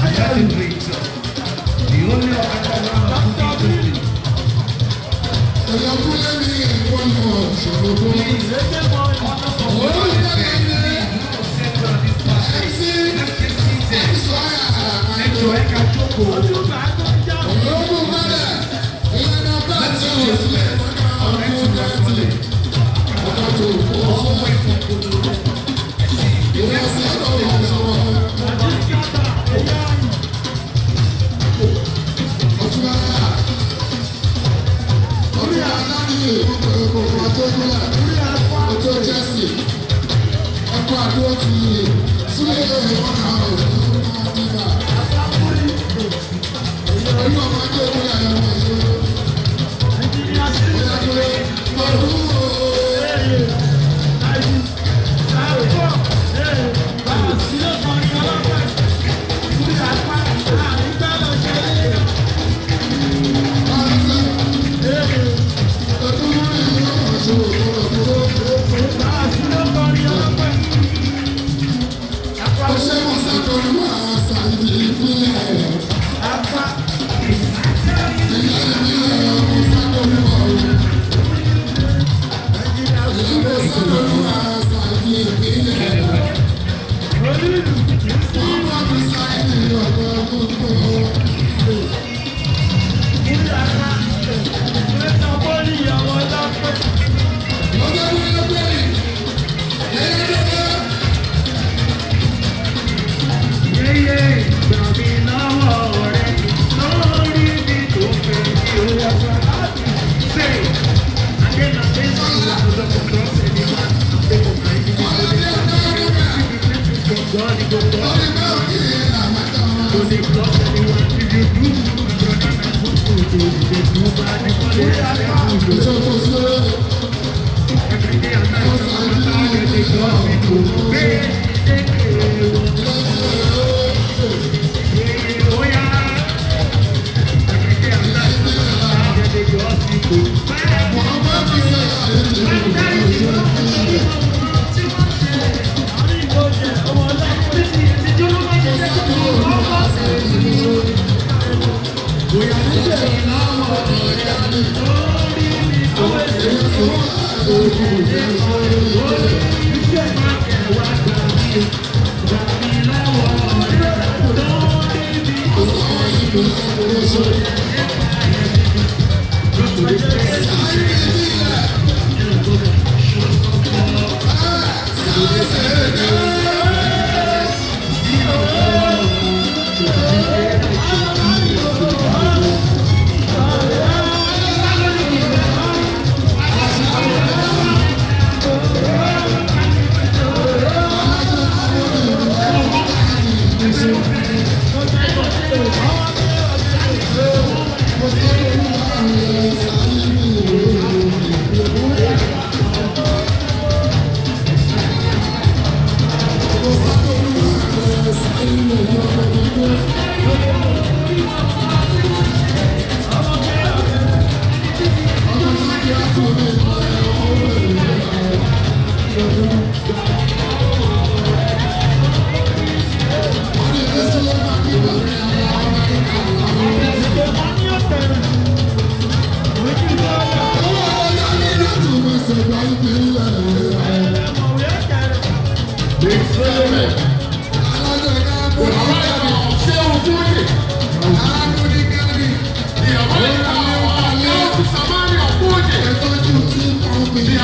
Legendary, the only orchestra of Fuji history. Please, honor for what is said. Let's get seated. Ẹ jọ̀ọ́, ẹ ká jókòó. Ladies and gentlemen, I would like to acknowledge all the way from Kotonu. I see the next Ẹ̀kọ́ àdúró ti sílé ìwọ̀n náà ò ní bá. Olú ọmọ ajé òkúlẹ̀ àyẹ̀wò ìṣòro. Bóyá dúró lọ́dún ooo. Yéyé gbà mí lọ́wọ́ rẹ̀ lórí mi tó fẹ́ kí o wá sá. Ṣé Adéna ṣe ń sọ̀rọ̀ lọ́kọ̀ọ́kọ́ ṣe ni wá pé kò máa ń bí kò lè sọ. God go bless. To dey bless anyone. If you do good, my brother, na good good o. You dey do bad, you go dey good o. Every day and night, no matter how they dey gossip o. Make they o. Yeah, oh yeah. Every day and night, no matter how they dey gossip o. The